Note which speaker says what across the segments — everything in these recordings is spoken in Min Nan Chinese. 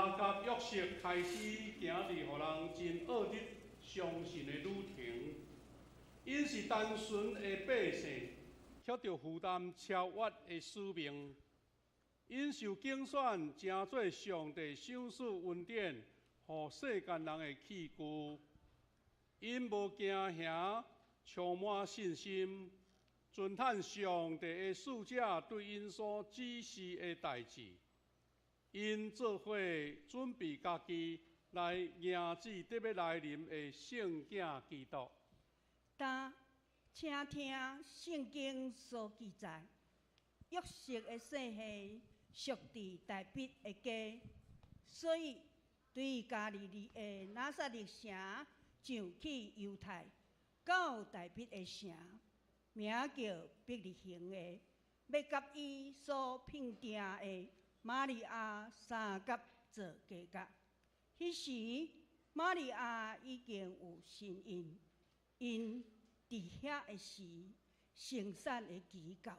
Speaker 1: 雅各約瑟開始行佇予人真惡日相信的旅程。𪜶是單純的百姓，卻著負擔超越的使命。𪜶受揀選，成做上帝賞賜恩典，予世間人的器具。𪜶無驚嚇，充滿信心，遵趁上帝的使者對𪜶所指示的代誌。𪜶做伙準備家己來迎接得欲來臨的聖囝基督。
Speaker 2: 但請聽聖經所記載，約瑟的姓氏屬佇大衛的家，所以對加利利的拿撒勒城上去猶太，到大衛的城，名叫伯利恆的，欲佮伊所聘定的瑪利亞相佮做家角。彼時瑪利亞已經有身孕，𪜶佇遐的時，生產的期到，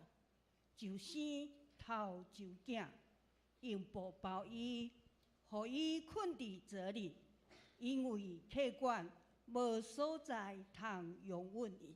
Speaker 2: 就生頭一囝，用布包伊，予伊睏佇槽裡，因為客館無所在通容允𪜶。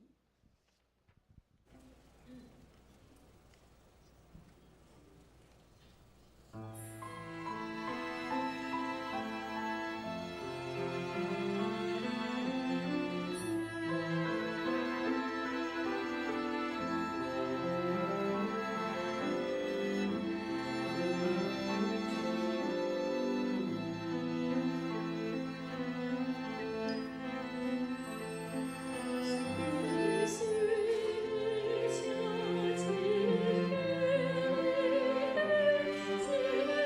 Speaker 3: 水水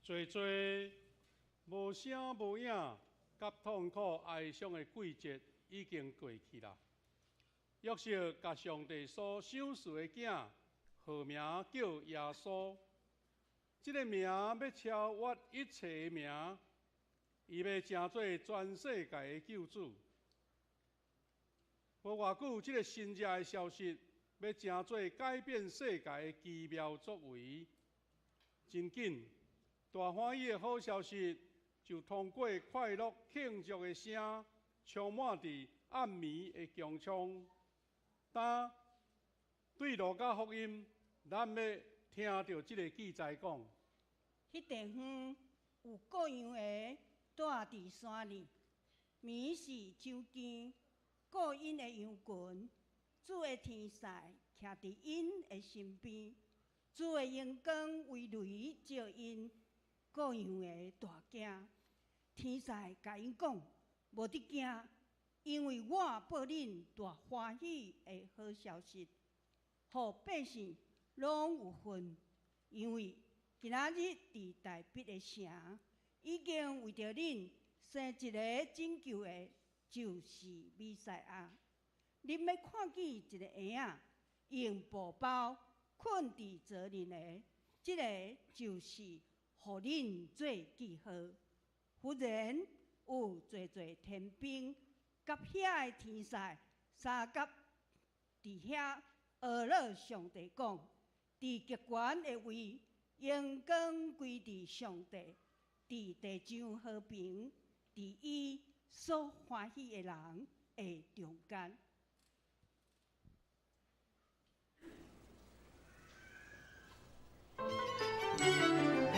Speaker 1: 濟濟無聲無影，佮痛苦哀傷的季節已經過去啦。約瑟共上帝所賞賜的囝，號名叫耶穌。這个名欲超越一切的名，伊欲成做全世界的救主。無偌久，這个神跡的消息欲成做改變世界的奇妙作為。真緊，大歡喜的好消息就通過快樂慶祝的聲，充滿佇暗暝的穹蒼。當對路加福音，咱欲聽著這个記載講：
Speaker 2: 彼地方有羔羊的住佇山裡，暝時守更，顧𪜶的羊群，主的天使徛佇𪜶的身邊，主的榮光為雷照𪜶，羔羊的大驚。天使共𪜶講：無得驚，因為我報恁大歡喜的好消息，予百姓攏有份。因為今仔日佇大衛的城，已經為著恁生一个拯救的，就是彌賽亞。恁欲看見一个嬰仔用布包睏佇槽裡的，這个就是予恁做記號。忽然有濟濟天兵佮遐的天使相佮佇遐呵咾上帝講：佇極懸的位，榮光歸佇上帝；佇地上和平，佇伊所歡喜的人的中間。
Speaker 3: Thank you.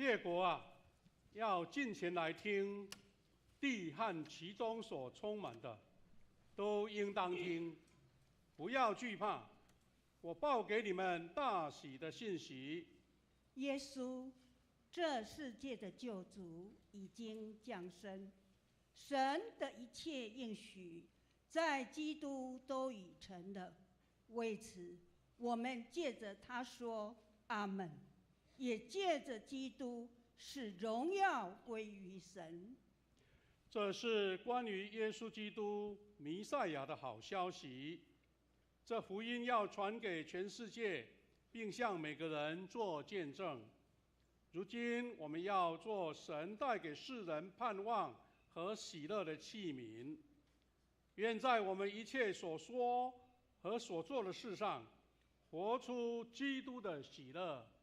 Speaker 1: 列國啊，要近前來聽，地和其中所充滿的，都應當聽，不要懼怕。我報給你們大喜的信息。
Speaker 2: 耶穌，這世界的救主已經降生，神的一切應許在基督都已成了。為此，我們借着他說阿門，也借着基督使榮耀歸於神。
Speaker 1: 這是關於耶穌基督彌賽亞的好消息。這福音要傳給全世界，並向每個人做見證。如今我們要做神帶給世人盼望和喜樂的器皿。願在我們一切所說和所做的事上，活出基督的喜樂。
Speaker 3: 謝謝。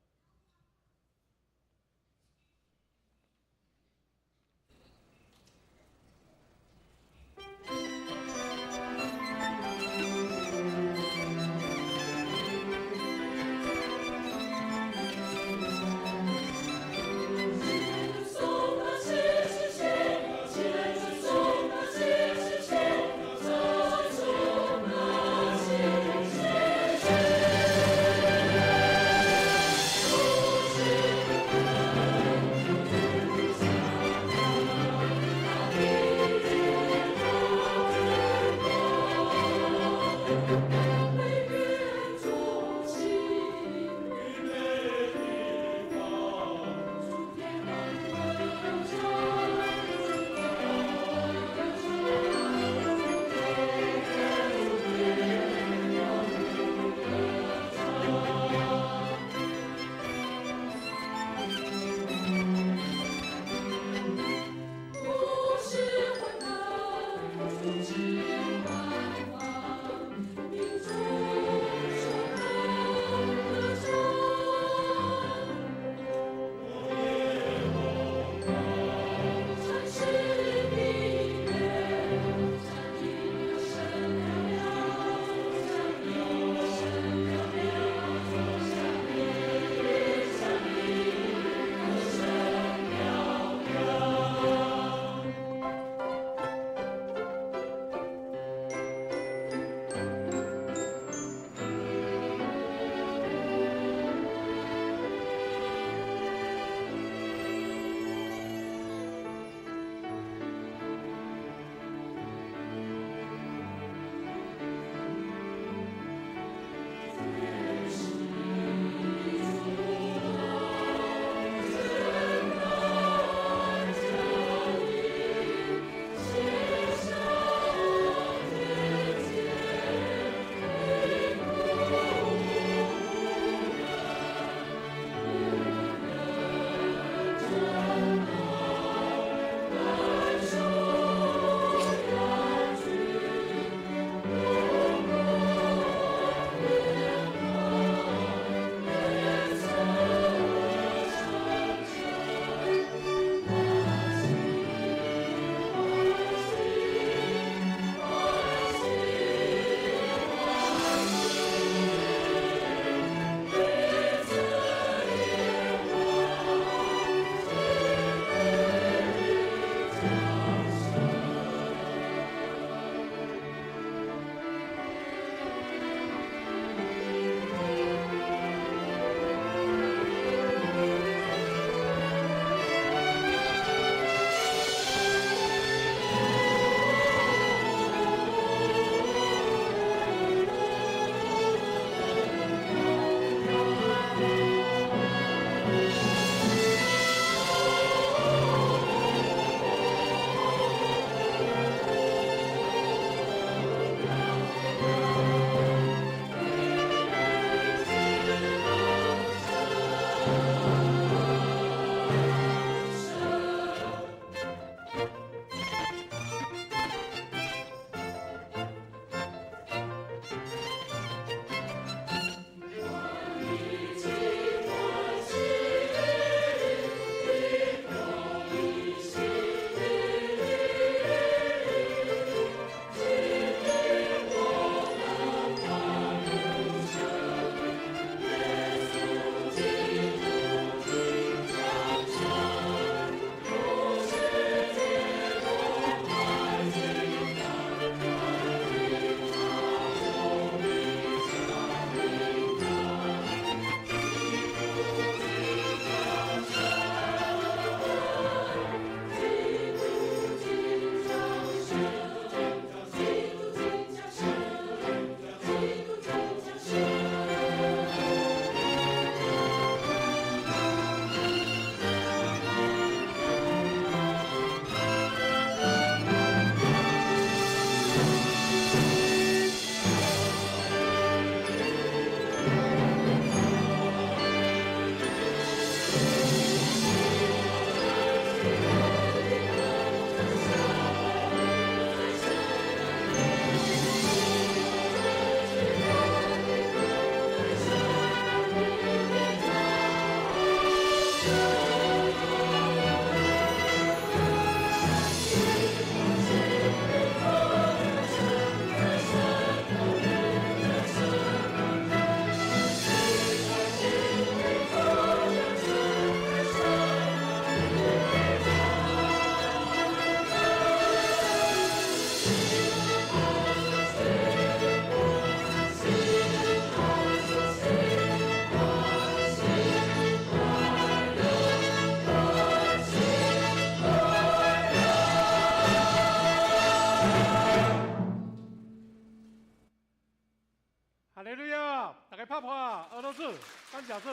Speaker 1: 拍破，俄羅斯，感謝主。